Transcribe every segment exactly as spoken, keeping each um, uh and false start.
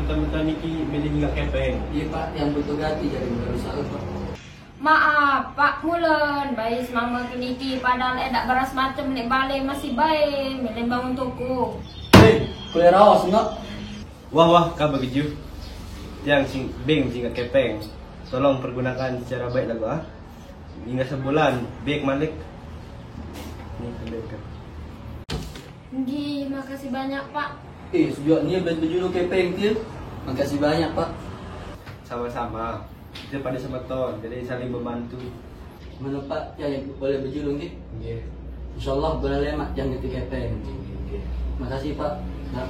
Teman-teman niki milih nggak kepeng. Iya, Pak, yang butuh ganti jadi modal usaha, Pak. Maaf, Pak, mulen bayi semama ke niki, padahal eh dak beras macem nek bale masih bae, milih bangun toko. Hei, kuliah rawas enggak? Wah, wah, ka begitu. Tiang sing beng sing kepeng. Tolong pergunakan secara baik lah, ah. Hingga sebulan, baik malik. Nih, ambil ke. Nggih, makasih banyak, Pak. Eh, sejak ni beli baju lu kepeng, Til. Makasih banyak, Pak. Sama-sama. Kita pada semeton, jadi saling membantu. Mana, Pak, ya, yang boleh baju lu, nggih? Nggih. Insyaallah, boleh lemak, jangan gitu kepeng. Nggih, nggih, nggih. Makasih, Pak. Nah.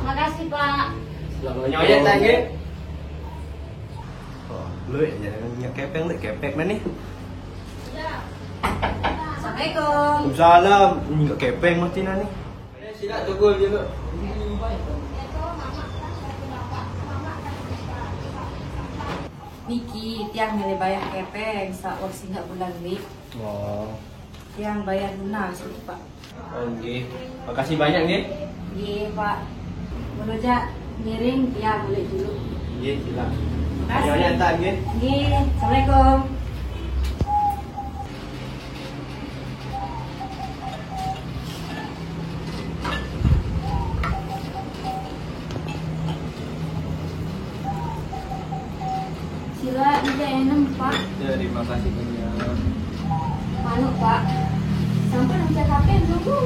Makasih, Pak. Assalamualaikum. Nyonya, tak, nggih? Oh, lu ya, jangan punya kepeng, lu kepeng mana nih? Assalamualaikum. Waalaikumsalam. Ini nggak kepeng mesti nani. Sila tunggu dulu. Niki, tiang milih bayar kepeng, sa wak singgah bulan ni. Oh. Tiang bayar lunas, Pak. Oh, nggih. Makasih banyak, nggih. Nggih, Pak. Mulu ja ngiring, ya, boleh dulu. Nggih, silakan. Makasih. Nyonya, tak, nggih. Nggih, assalamualaikum. Sila tiga enam, Pak. Terima kasih banyak. Anu, Pak. Sampai nang H P dulu.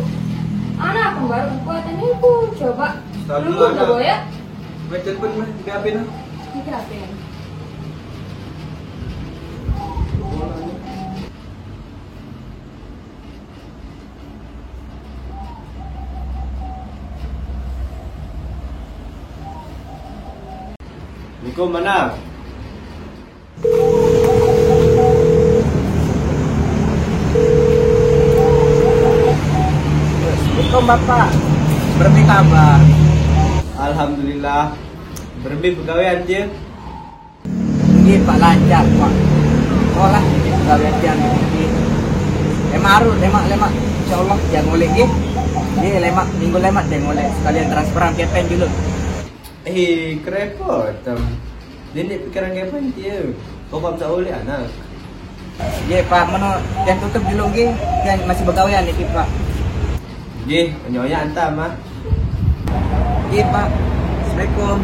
Anak aku baru kuat ini, Bu. Coba. Stop dulu, dulu, anak. Coba ya. Baca telepon, Mas. Tiga H P, nah. Tiga H P. Assalamualaikum, mana? Assalamualaikum, Bapak. Berbi kabar? Alhamdulillah. Berbi pegawai aja. Nggih, Pak, lancar, Pak. Olah, niki pegawai tiang niki. Lemak arut, lemak, lemak. Insyaallah, tiang ngulik, nggih. Nggih, lemak, minggu lemak tiang ngulik. Sekalian transferan kepeng dulu. Eh, kerepot, tem. Dia ni pikiran kepeng dia. Pokok tak boleh anak. Nggih, Pak, meno tiang tutup dulu, nggih. Tiang masih begawean niki, Pak. Nggih, nyonya antar, Mas. Nggih, Pak. Assalamualaikum.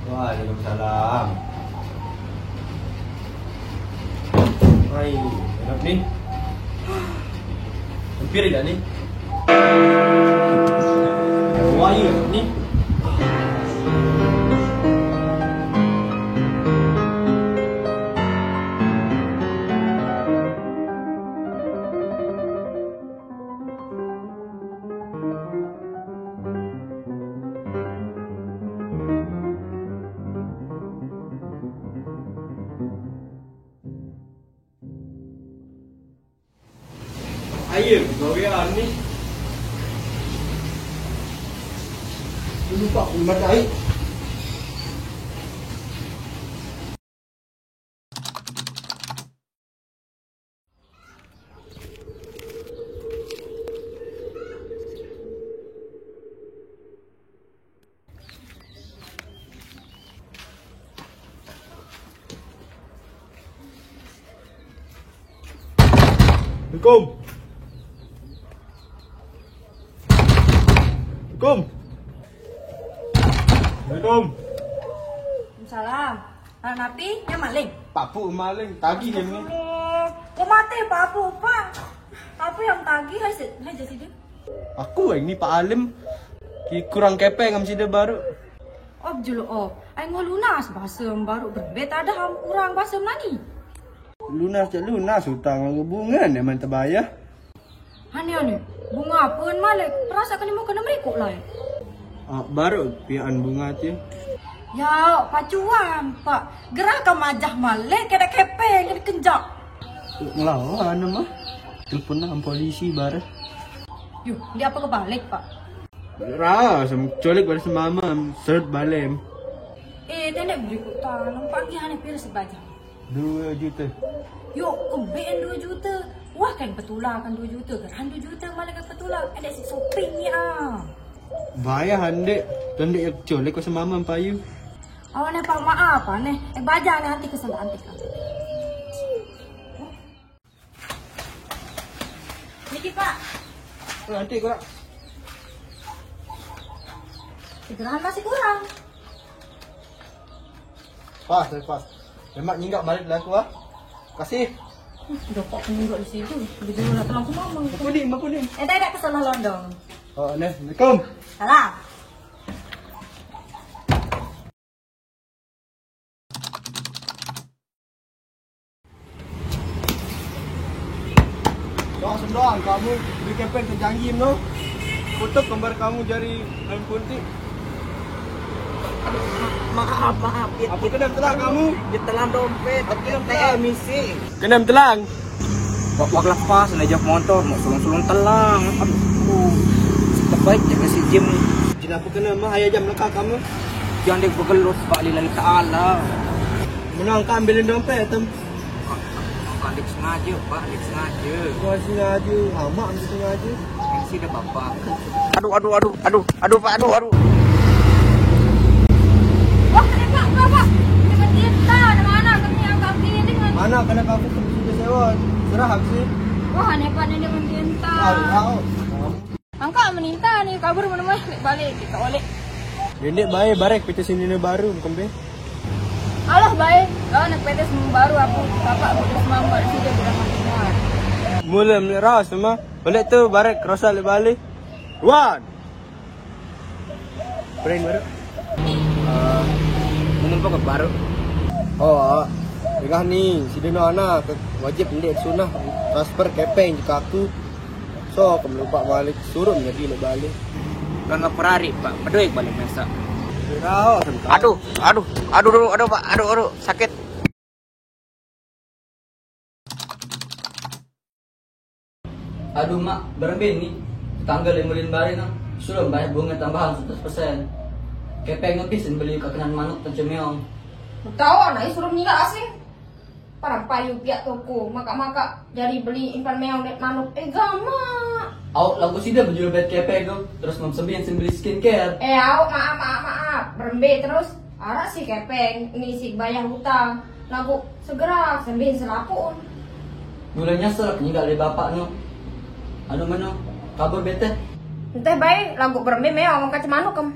Waalaikumsalam. Hai, enak ni. Hampir enggak ni? Wah, iya ni. Ayo, gawean ni. Lupa aku mata air. Assalamualaikum. Assalamualaikum. Assalamualaikum. Waalaikumsalam. Anak napi? Yang maling? Papu maling, tagih yang ni. Astagfirullah. Kok mati papu, Pak? Papu yang tagih, hai si, hai je sida. Aku yang ni Pak Alim. Ki kurang kepeng am sida baru. Oh, jelo, oh. Ai ngo lunas basem baru berbet ada ham kurang basem nani. Lunas je lunas, utang lagu bunga neman tebayah. Ane, ane, bunga ape malik? Perasa kene mau kena merikuk lah. Ah, baru pian bunga ti. Ya, pacuan, Pak. Gerah ka majah malik, kena kepeng, kena kenjak. Ngelawan mah. Telepon lah polisi bareh. Yuh, dia apa kebalik, Pak? Balik ras, colik balik semamam, seret balem. Eh, tendek berikut tanam pagi ane pil sebaja. Dua juta. Yo, kebeen dua juta. Wah, kan petulang kan dua juta, kan dua juta malah kan petulang. Ada si shopping ni ah. Bayar handek, handek yang colek kau semamam payu. Awak ni pak maaf ah ni. Eh, bajar ni nanti kesal nanti kan. Niki pak. Nanti kau. Segerahan masih kurang. Pas, eh, pas. Lemak nyinggak balik lah aku ah. Kasih. Dokok penunjuk di situ. Begitu nak tolong aku ngomong. Apa ni? Apa ni? Eh, tak ada kesalah londong. Oh, ni. Assalamualaikum. Salam. Doang sendang kamu beli kepeng ke janji no. Kutuk kembar kamu jari dalam kunti. Maaf, maaf. Apa kena telah kamu? Dia telah dompet. Apa kena telah? Misi. Kena telang. Wak wak lepas nak jak motor, mau sulung-sulung telang. Aduh. Terbaik jaga si Jim ni. Jin apa kena mah ayah jam lekah kamu. Jangan dia begelus balik lagi ta'ala. Menang kau ambilin dompet tem. Bukan dik sengaja, Pak, dik sengaja. Bukan sengaja, amak mesti sengaja. Yang sih dah bapak. Aduh, aduh, aduh, aduh, aduh, Pak, aduh, aduh. Wah, kena Pak, Pak, Pak. Kena cinta, ada mana kami yang kaki ini dengan. Mana kena kau tu sudah sewa, serah habis ni. Wah, aneh Pak, ini dengan cinta. Tahu, tahu. Angka meninta ni kabur mana mah, balik kita oleh. Dendek bae barek pita sini ni baru, bukan be. Alah bae, kau nak pete semua baru aku, bapak aku semua buat sini udah makin muat. Mula melihat rawas sama, oleh tu barek rosak le balik. Wan. Brain baru. Eh, minum pokok baru. Oh, ah. Tengah ni, si Deno anak wajib ndik sunah transfer kepeng jika aku. So, aku melupa balik, suruh menjadi le balik. Kan aku rari, Pak. Bedoi balik masa. Rawa kan, Pak? Aduh, aduh, aduh, aduh, aduh, Pak. Aduh, aduh, sakit. Aduh, Mak, berembe ni. Tetangga le mulin bare no. Suruh bayar bunga tambahan seratus persen. Kepeng no pis beli kakenan manuk pencemeong. Tahu anak suruh meninggal asing. Parang payu pihak toko, maka-maka jadi beli impan meong dek manuk. Eh, gama. Au, lagu sida menjual bed kepeng tu, terus memsembian sing beli skincare. Eh, au, maaf, maaf, maaf. Berembe terus, arak si kepeng, ni si bayar hutang. Lagu segera, sembian selapun. Mula nyesel, nyinggal dari bapak no. Anu mano, kabur bete. Enteh bae, lagu berembe meong, maka cemanuk kem.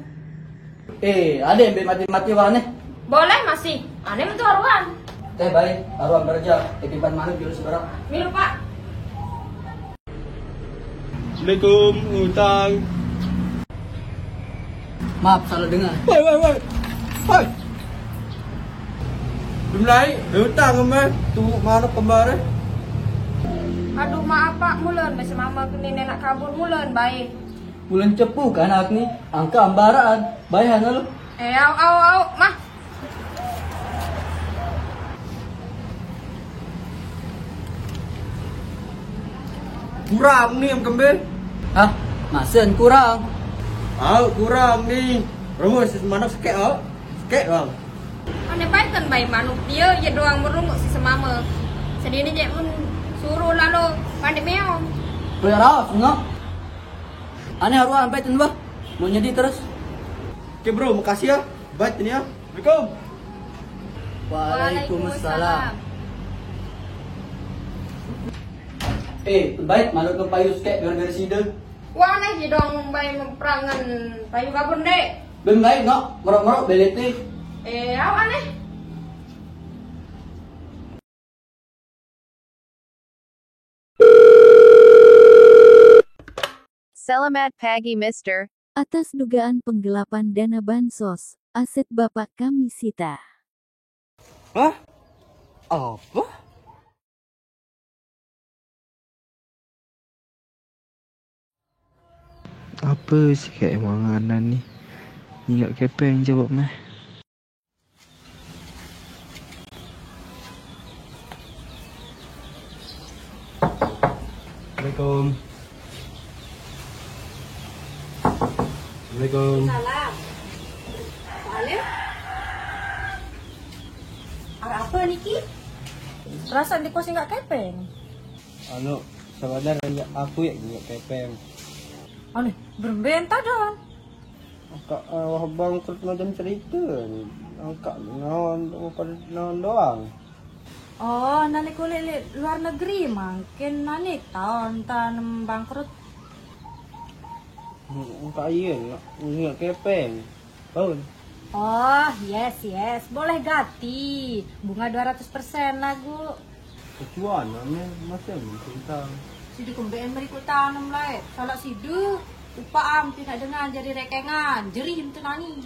Eh, ada yang mati-mati wah neh? Boleh masih. Aneh mentu aruan. Teh baik, aruan kerja. Tipipan manuk jurus berak. Milu, Pak. Assalamualaikum, utang. Maaf, salah dengar. Woi, woi, woi. Woi. Belum naik, utang kemar. Tunggu manuk kembar. Aduh, maaf, Pak. Mulen, masih mama kini nenek kabur. Mulen, baik. Bulan cepu kan anak ni, angka ambaraan, bayar lu. Eh, au, au, au, mah. Kurang ni, Om Kembe. Hah? Masen kurang? Au, kurang ni. Rumus, manuk sekek, au. Sekek, bang. Aneh baik kan baik manuk dia, dia doang merungut si semama. Sedih ni je pun suruh lalu pandai meong. Boleh rawas, ngak. Aneh aruan baik tu bah. Mau nyedi terus. Oke, bro, makasih ya. Baik ni ya. Assalamualaikum. Waalaikumsalam. Eh, baik, malu ke payu sekek gara-gara sida. Wah, aneh je dong baik memperangan payu kabun dek. Ben baik, no, merok-merok belete. Eh, awak aneh. Selamat pagi, Mister. Atas dugaan penggelapan dana bansos, aset Bapak kami sita. Hah? Apa? Apa sih kayak emang anan ni? Ingat kepeng jawab meh. Assalamualaikum. Assalamualaikum. Salam. Salim. Arah apa niki? Perasaan di pos enggak kepeng. Anu, sebenarnya aku ya nggak kepeng. Anu, berembe ente, Don? Angka, eh, wah bangkrut macam cerita ni. Angka naon, naon doang. Oh, nani kulit li-, luar negeri, mangkin nani taon tanem bangkrut. Angka iya, nggak, nggak kepeng. Taun. Oh, yes, yes. Boleh gati. Bunga dua ratus persen lagu. Kecuan, ane masih cinta. Sidi kembeen meriku tanem lae. Salah sidi, upaam tidak dengan jadi rekengan. Jerih itu nani.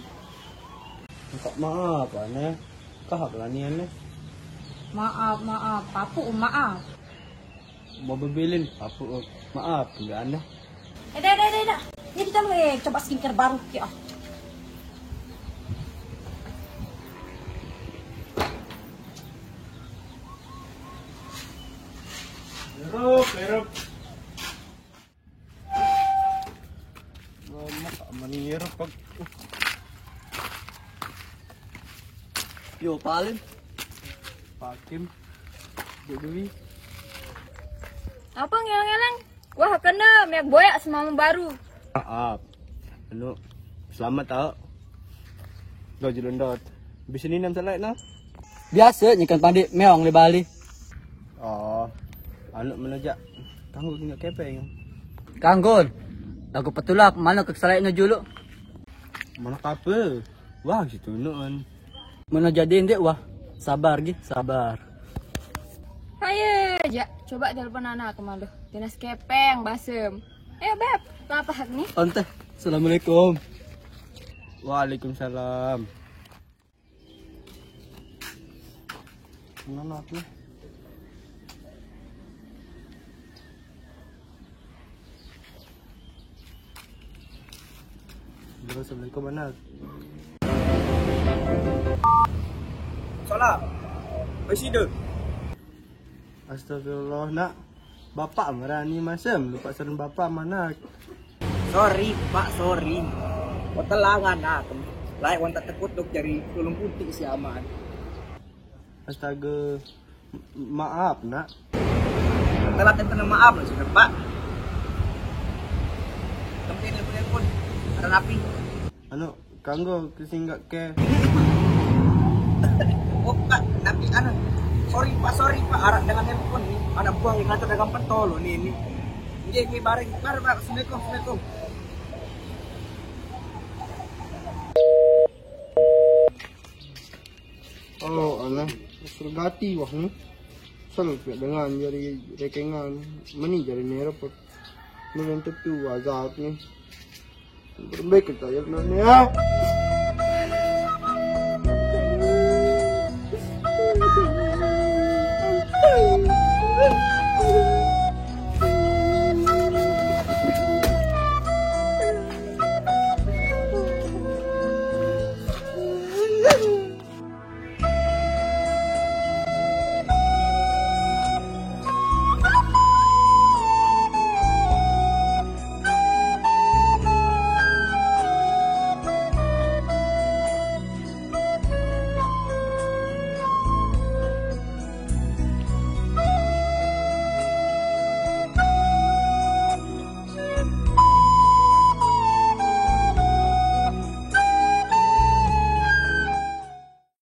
Minta maaf, ane. Kahap lah ni, ane. Maaf, maaf. Papu, maaf. Mau bebelin, papu, maaf, enggak ane. Eh, dah, dah, dah, dah. Ini kita lu, eh, coba skincare baru, ya. Erup, erup. Lama tak menir, Pak. Yo, paling. Pakim. Dek Dewi. Apa ngeleng-ngeleng? Wah, kena minyak boyak semama baru. Maaf. Anu, selamat tau. Gaji lundot. Bisa ni enam selek, no? Biasa, nyekan pandik meong di Bali. Oh, anu mana jak? Kanggo tinggal kepeng. Kanggo. Lagu petulak, mana ke seleknya julu? Mana kapa? Wah, situ nuan. Mana jadi, Dek, wah. Sabar, gi, sabar. Ayo, jak. Coba telepon anak kemalu. Dinas kepeng, Basem. Ayo, Beb. Lapah ni. Ante. Assalamualaikum. Waalaikumsalam. Mana aku? Halo, assalamualaikum, anak. Salam. Presiden. Astagfirullah, nak. Bapak merani masem, lupa seren bapak mana. Sorry, Pak, sorry. Wah telangan, nak. Layak wah tak tekutuk dari tulung putih si aman. Astaga. M-, maaf, nak. Telat itu nama maaf loh, sudah, Pak. Tempe telepon-telepon. Ada rapi. Anu, kanggo kesinggak ke. Oh, Pak, tapi anu. Sorry, Pak, sorry, Pak. Arak dengan telepon ni. Ada buah yang kacau dengan pentol loh, ni, ni. Nggih, nggih, bareng. Mari, Pak. Assalamualaikum, assalamualaikum. Oh, alah. Sergati wah ni. Sel pihak dengan jari rekengan. Meni jari ni repot. Meni tentu azab ni. Berbaik kita ya, ni, ya.